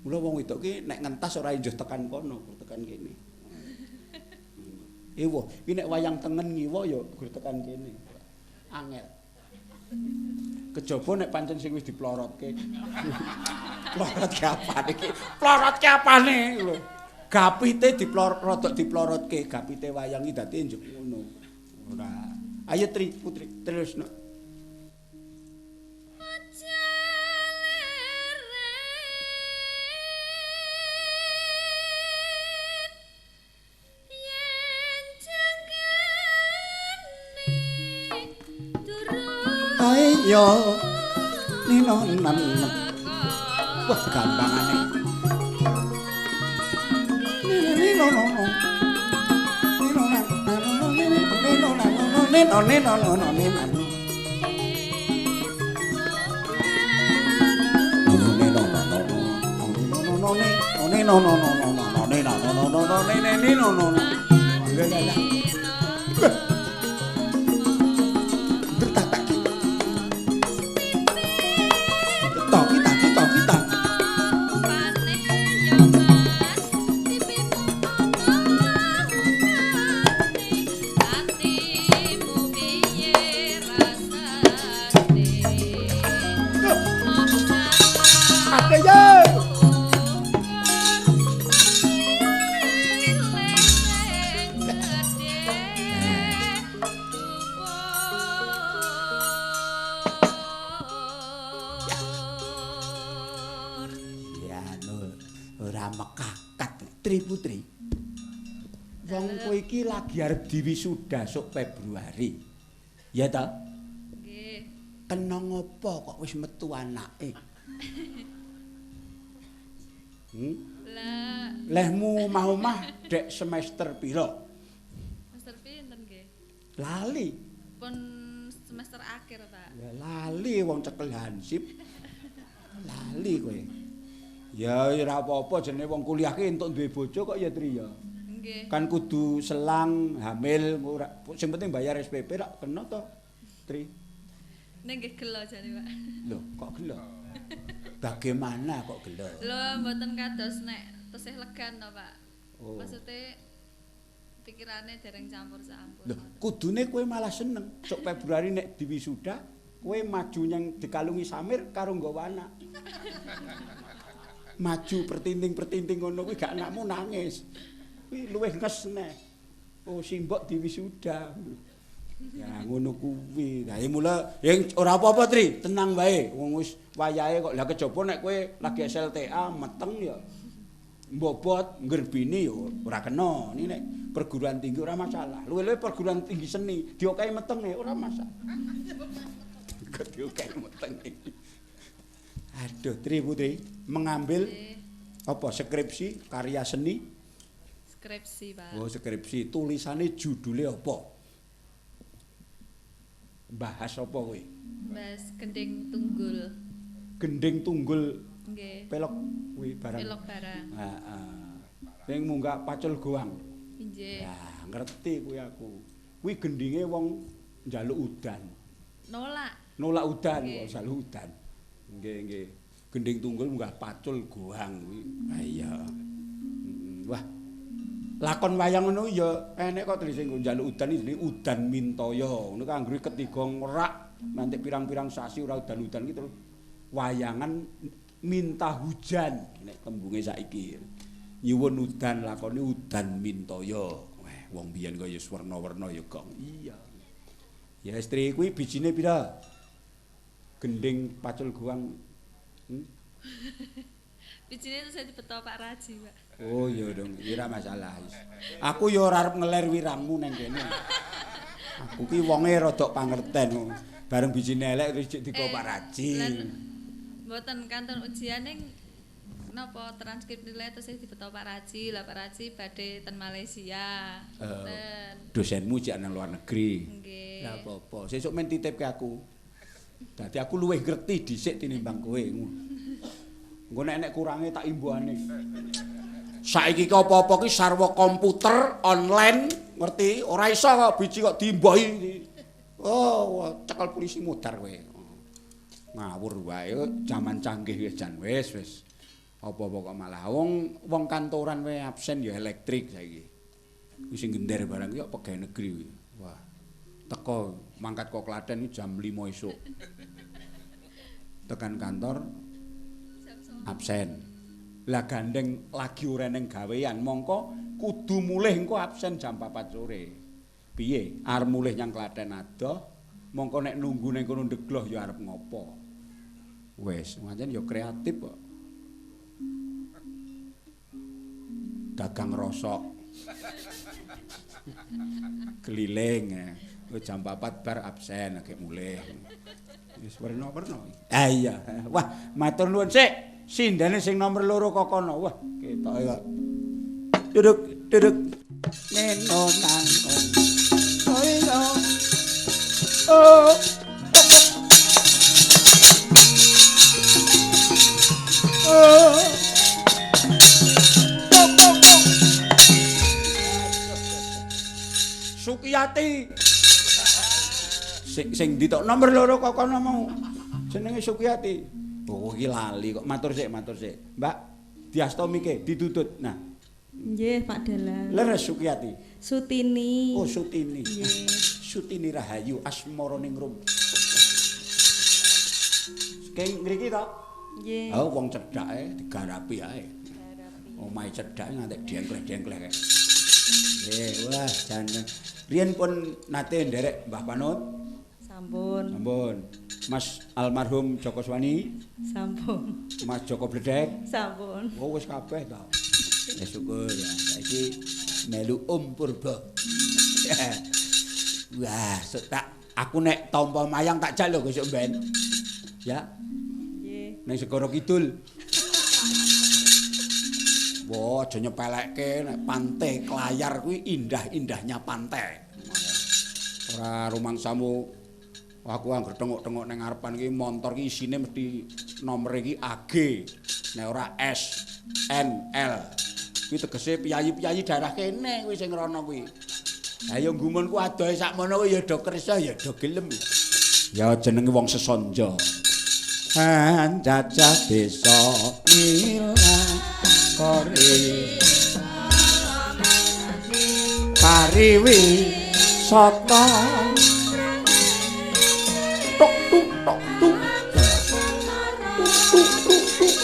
Mula wong wedok ki nek ngentas ora enjoh tekan kono, tekan kene. Ewa, iki nek wayang tengen ngiwa ya gur tekan kene. Angel. Kejaba nek pancen sing wis diplorotke. Plorotke apane iki? Plorotke apane lho. Gapite diplorot, diplorotke, gapite wayang iki dadi njuk ngono. Ora. Ayo Tri Putri terusno. Ayo nino nan. Wah gampangane. Nino no no. Nino nan nino nan nino nino no no nino. Nino no no no nino no no no no nino no no no nino no no. Lah lah. Lagi arep diwisuda sok Februari. Ya ta? Nggih. Kena ngopo kok wis metu anake? Lah, lehmu omah-omah dek semester pira? Semester pinten nggih? Lali. Pun semester akhir, Pak. Ya lali wong cekel hansip. Lali kowe. Ya ora apa-apa jenenge wong kuliah ki entuk duwe bojo kok ya Tri ya. Nggih. Kan kudu selang hamil ora sing penting bayar SPP rak kena to Tri. Ning nggih gelo jane, Pak. Lho, kok gelo? Bagaimana kok gelo? Lho, mboten kados nek tesih legan to, Pak. Oh. Maksude pikirane dereng campur-campur. Lho, kudune kowe malah seneng. Sok Februari nek diwisuda, kowe maju nyang dikalungi Samir karo nggawa anak. Maju pertinting-pertinting ngono kuwi gak anakmu nangis. Kuwi luwih ngesneh. Oh, simbok diwisuda. Ya ngono kuwi. Lah mula ya ora apa-apa Tri, tenang wae. Wong wis wayahe kok. Lah kejaba nek kowe lagi SLTA meteng ya mbobot nggerbini ya ora kena. Ini nek perguruan tinggi ora masalah. Luwih-luwih perguruan tinggi seni diokahi metenge ora masalah. Kok diokahi metenge. Aduh Tri Putri, mengambil apa skripsi karya seni? Skripsi, Pak. Oh, skripsi. Tulisane judule apa? Bahas apa kowe? Bahas gending tunggul. Gending tunggul. Nggih. Pelok kuwi barang. Pelok barang. Heeh. Sing munggah pacul goang. Nggih. Ya, ngerti kuwi aku. Kuwi gendinge wong njaluk udan. Nolak. Nolak udan kok njaluk udan. Nggih, nggih. Gending tunggul munggah pacul goang kuwi. Ha iya. Wah. Lakon wayang ngono ya enek kok tulis sing njaluk udan iki jenenge Udan Mintaya. Ngono kan anggere ketiga ngerak nanti pirang-pirang sasi ora udan-udan iki terus wayangan minta hujan nek tembunge saiki. Nyuwun udan lakone Udan Mintaya. Wah, wong biyen kaya werna-werna ya, Gong. Iya. Ya istri kuwi bijine pira? Gending pacul goang. Bijine terus dibeto Pak Raji, Pak. Oh iya dong, ora masalah. Aku ya ora arep ngeler wirangmu nang kene. Aku ki wonge rada pangerten. Bareng bijine elek terus jek digo Pak Raji. Mboten kantun ujian ning napa transkrip nilai terus dibeto Pak Raji. Lah Pak Raji badhe ten Malaysia. Mboten. Dosenmu jek nang luar negeri. Nggih. Lah apa-apa, sesuk men titipke aku. Dadi aku luwih ngerti dhisik tinimbang kowe. Engko nek nek kurange tak imbuhane. Saiki ki apa-apa ki sarwa komputer online, ngerti? Ora iso kok biji kok diimbohi. Oh, cekel polisi mudar kowe. Ngawur wae, jaman canggih wis jan wis wis. Apa-apa kok malah wong kantoran wae absen ya elektrik saiki. Wis sing gender barang ki kok pegawai negeri kuwi. Wah. Teko mangkat kok Klaten iki jam 5 esuk. Tekan kantor absen. Lah gandeng lagi ora ning gawean, mongko kudu mulih engko absen jam 4 sore. Piye? Arep mulih nyang Klaten adoh, mongko nek nunggu ning kono ndegloh ya arep ngopo. Wis, pancen ya kreatif kok. Dagang rosok. Keliling. Jam 4 bar absen agek mulih. Wis werna-werna. Ah iya. Wah, matur nuwun sik. Sindene sing nomor 2 kok kono. Wah, ketoke kok. Duduk, duduk. Neno nang. Oh. Oh. Oh. Sukiyati. Sing ndi tok nomor 2 kok kono mau. Jenenge Sukiyati. Oh iki lali kok. Matur sik, matur sik. Mbak, diasta mike ditutut. Nah. Nggih, Pak Dalang. Leres Sukiyati. Sutini. Oh, Sutini. Nggih. Sutini Rahayu Asmara Ningrum. Saking ngriki to? Nggih. Oh, wong cedhake digarapi ae. Omahe cedhake nganti diengkleh-diengkleh kae. Nggih, wah jan. Riyen pun nate nderek Mbah Panut? Sampun. Sampun. Mas almarhum Joko Swani? Sampun. Mas Joko Bledek? Sampun. Oh wis kabeh to. Ya syukur ya. Saiki melu Om Purba. Wah, sok tak aku nek tampa mayang tak jak lho besok ben. Ya. Nggih. Ning Segara Kidul. Wah, aja nyepelekke nek pantai Klayar kuwi indah-indahnya pantai. Ora rumangsamu aku anggere tengok-tengok ning ngarepan iki montor iki isine mesti nomor iki AG. Nek ora S N L. Kuwi tegese piyayi-piyayi daerah kene kuwi sing rono kuwi. Ha ya gumunku adohe sakmono kuwi ya do kersa ya do gelem. Ya jenenge wong sesanja. Cacah desa Nilakore pariwisata tok tuk tok tuk tuk tuk tuk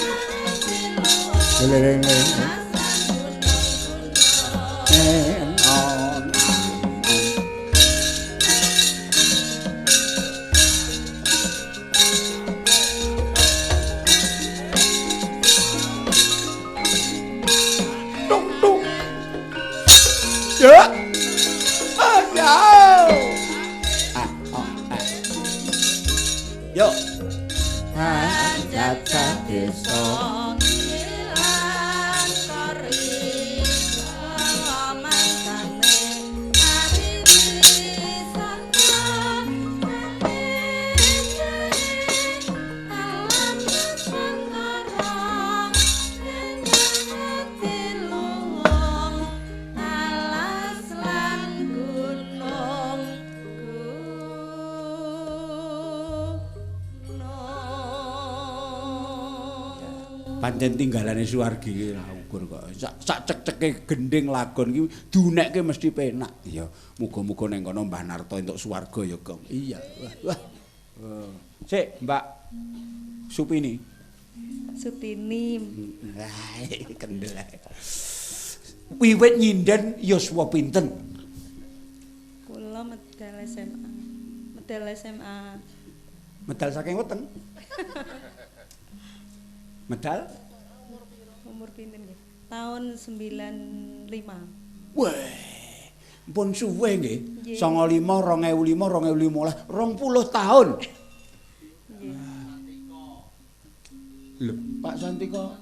leleng tuk tuk ya. Yo. Cacah desa pancen tinggalane suwargi iki ra ukur kok. Sak cek-ceke gending lagon iki diunekke mesti penak. Ya, muga-muga ning kono Mbah Narto entuk swarga ya, Gong. Iya. Wah, wah. Sik, Mbak Supini. Sutini. Wah, kendel ae. Wiwit nyinden yuswa pinten? Kula medal SMA. Medal SMA. Medal saking weteng. Medal? Umur pinten nggih? Tahun 95. Wah. Pun suwe nggih. 95, 2005, 2015, 20 tahun. Nggih. Lho, Pak Santiko.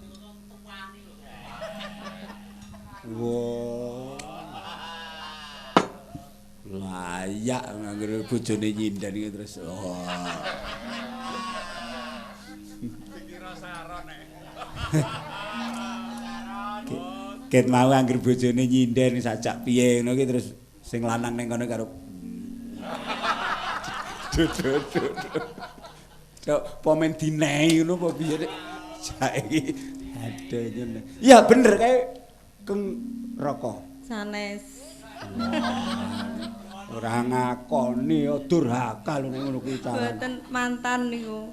Wah. Layak nganggo bojone nyinden iki terus. Oh. Ket mau angger bojone nyinden sajak piye ngono ki terus sing lanang ning kono karo Cok pomen dinehi ngono apa piye nek saiki aduh ngono. Ya bener kae Keng Raka. Sanes. Ora ngakoni durhaka lho nek ngono kuwi carane. Mboten mantan niku.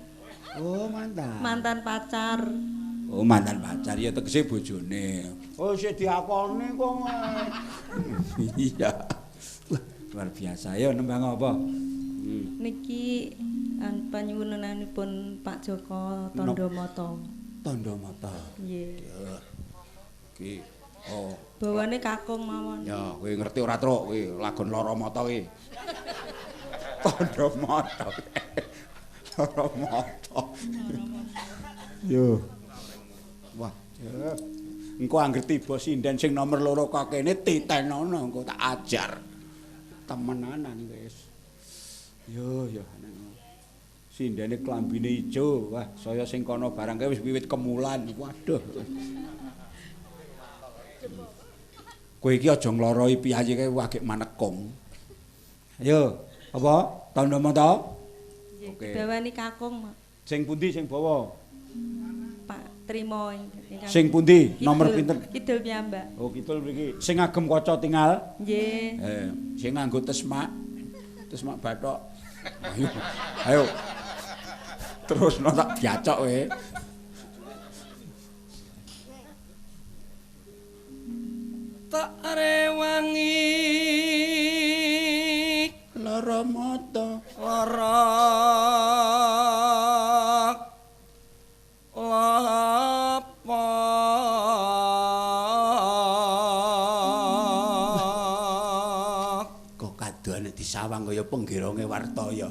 Oh, mantan. Mantan pacar. Oh, mantan pacar ya tegese bojone. Oh, sik diakoni kok. Iya. Wah, luar biasa. Ya nembang apa? Niki panyuwunanipun Pak Joko Tandha Mata. Tandha Mata. Nggih. Iki. Oh. Bawane kakung mawon. Ya, kowe ngerti ora, Truk? Kowe lagon lara mata kowe. Tandha Mata. Lara mata. Yo. Wah, ya. Engko angger tiba sinden sing nomor 2 kok kene titenono engko tak ajar. Temenanan wis. Yo yo. Sindene klambine ijo. Wah, saya sing kono barang kae wis wiwit kemulan. Waduh. Kowe iki aja ngloroi piyayi kae wagek manekung. Ayo, apa? Tandha mata? Oke. Bawani kakung. Sing pundi sing bawa? Pak Trimo ingkang. Sing pundi? Nomor pinten? Kidul piyambak. Oh, kidul mriki. Sing ngagem kaca tingal? Nggih. Sing nganggo tesmak. Tesmak bathok. Ayo. Ayo. Terusno tak biacok kowe. Tak rewangi lara mata, lara lapa. Kok kadoan nek disawang kaya penggeronge Wartaya.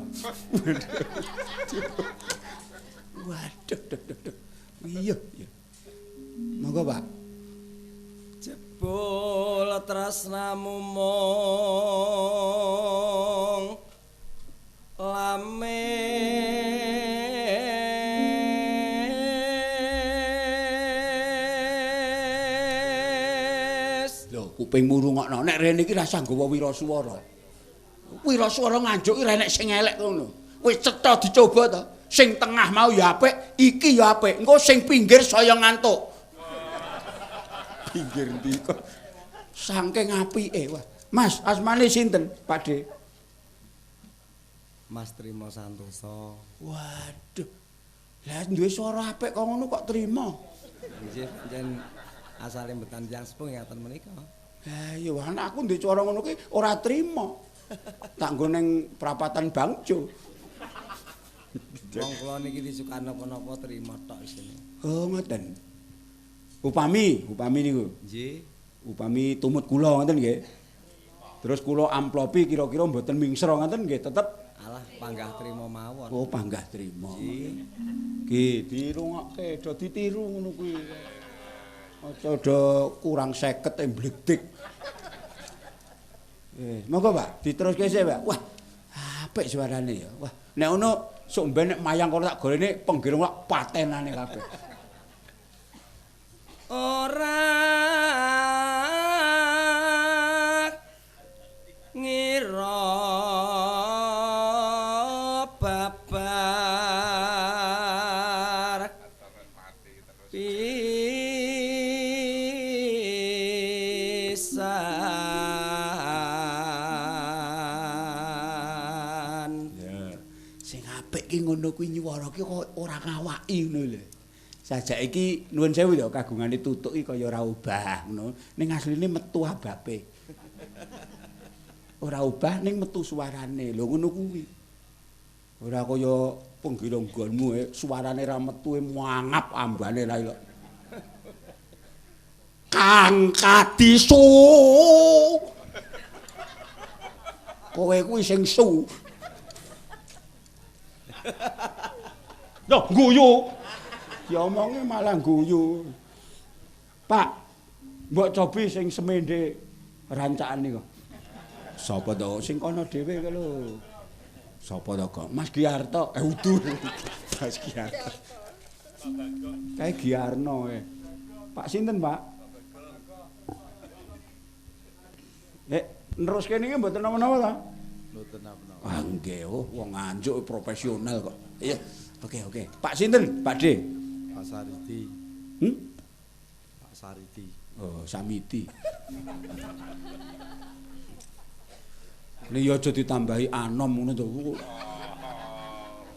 Waduh, duh, duh, duh. Iya, iya. Monggo, Pak. Jebul tresnamu mung lamis. Lho, kupingmu rungokno. Nek rene iki rasah nggawa wiraswara. Wiraswara Nganjuk iki ra enek sing elek ngono. Wis cetha dicoba to. Sing tengah mau ya apik, iki ya apik. Engko sing pinggir saya ngantuk. Pinggir ndi kok saking apike. Wah, Mas, asmane sinten, Pak De? Mas Trimo Santoso. Waduh. Lah duwe swara apik kok ngono kok trimo. Nggih, pancen asale mboten tiyang sepuh ngaten menika. Lah iya, anak aku duwe swara ngono ki ora trimo. Tak nggo ning prapatan Bangjo. Wong kula niki disukan napa-napa trimo tok isine. Oh, ngoten. Upami, upami niku. Nggih. Upami tumut kula ngoten nggih. Terus kula amplopi kira-kira mboten mingsra ngoten nggih tetep. Alah, panggah trimo mawon. Oh, panggah trimo. Nggih. Ki dirungokke, do ditiru ngono kuwi. Aja do kurang 50 emblegdik. Monggo, Pak, diteruske sik, Pak. Wah, apik suarane ya. Wah, nek ngono sok mben nek mayang kono tak gorene penggirung lak patenane kabeh. Ora ngira babar pisan. Ya, sing apik ki ngono kuwi nyuwara ki kok ora ngawaki ngono lho. Sajake iki nuwun sewu ya kagungane tutuk iki kaya ora obah ngono, ning asline metu ababe. Ora obah ning metu suarane. Lho ngono kuwi. Ora kaya penggila nggonmu suarane ra metu mangap ambane ra ilok. Kang Kadisu. Kowe kuwi sing su. Loh, guyu. Diomongi malah guyu. Pak, mbok cobi sing semende rancakane kok. Sapa to sing kono dhewe kuwi lho. Sapa to kok? Mas Giarto. Udur. Mas Giarto. Kae Giarno eh. Pak sinten, Pak? Neruske niki mboten napa-napa ta? Mboten napa-napa. Ah nggih, oh wong Nganjuk profesional kok. Iya. Oke, oke. Pak sinten, Pak D? Pak Sariti. Hmm? Pak Sariti. Oh, Samiti. Nek ya aja ditambahi anom ngono to.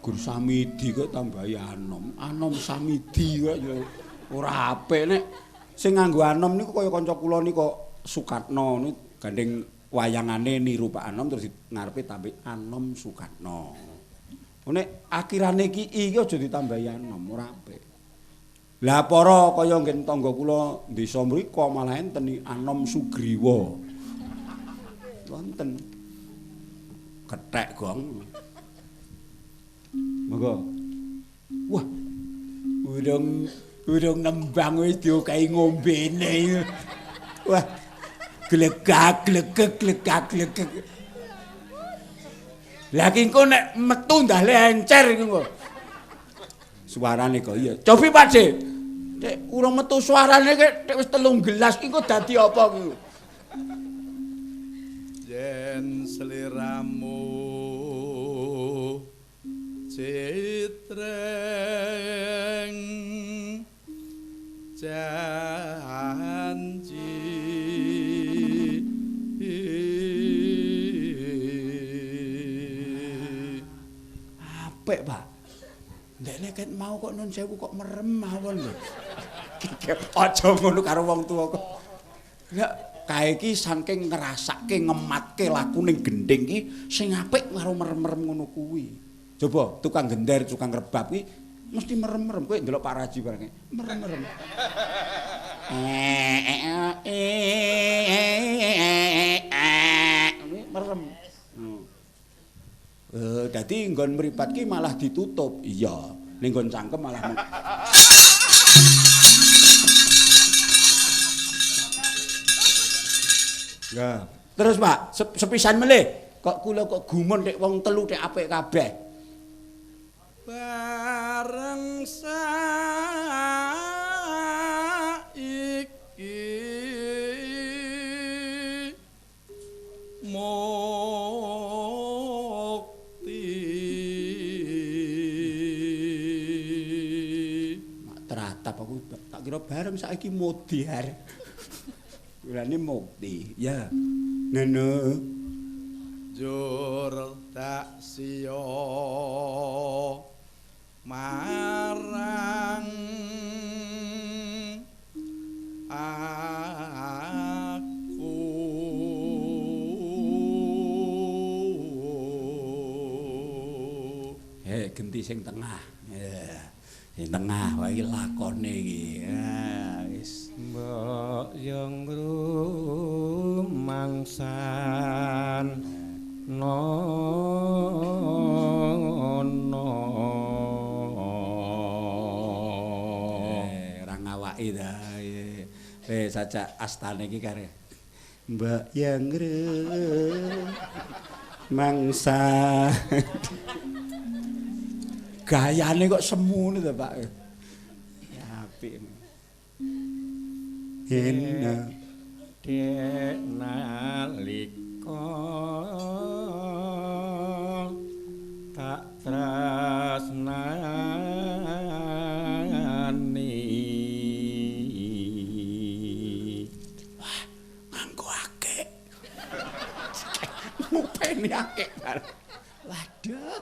Gur Samidi kok tambahi anom. Anom Samidi kok ya ora apik nek sing nganggo anom niku kaya kanca kula niku Sukatno niku gandeng wayangane niru Pak Anom terus ngarepe tambahi Anom Sukatno. Nek akhirane iki iki aja ditambahi anom ora apik. Lah para kaya nggen tangga kula desa mriku malah enten Anom Sugriwa. Wonten. Kethek gong. Monggo. Wah. Urung nembang wis diokahi ngombene. Wah. Glegak glegek glegak glegek. Lah ki engko nek metu ndah lencer iku kok. Suarane kok iya. Cobi Pak De. Nek urung metu suarane ki wis 3 gelas ki engko dadi apa ki? Yen sliramu citreng janji apik Pak. Ndekne ket mau kok nun sewu kok merem mawon lho. Aja ngono karo wong tuwa kok. Lah kae iki saking ngrasake ngematke laku ning gendhing iki sing apik karo merem-merem ngono kuwi. Coba tukang gender, tukang rebab iki mesti merem-merem. Kowe ndelok Pak Raji bareng merem-merem. Merem. Dadi nggon mripat ki malah ditutup. Iya, ning nggon cangkem malah Ya. Terus Pak, sepisan melih. Kok kula kok gumun nek wong telu nek apik kabeh. Bareng saiki mukti. Mak teratap aku tak kira bareng saiki modiar. Kulane mukti. Ya. Ngono. Jur tak siya marang aku. Genti sing tengah. Sing tengah wae iki lakone iki. Ya wis. Mbok yo ngrumangsan nono. Ora ngawaki ta. Sajak astane iki kare. Mbok yo ngrumangsan. Gayane kok semu to, Pak. Ya apik. Hena dek nalika tak tresnani. Wah, nganggo akeh. Ngupeni akeh. Waduh.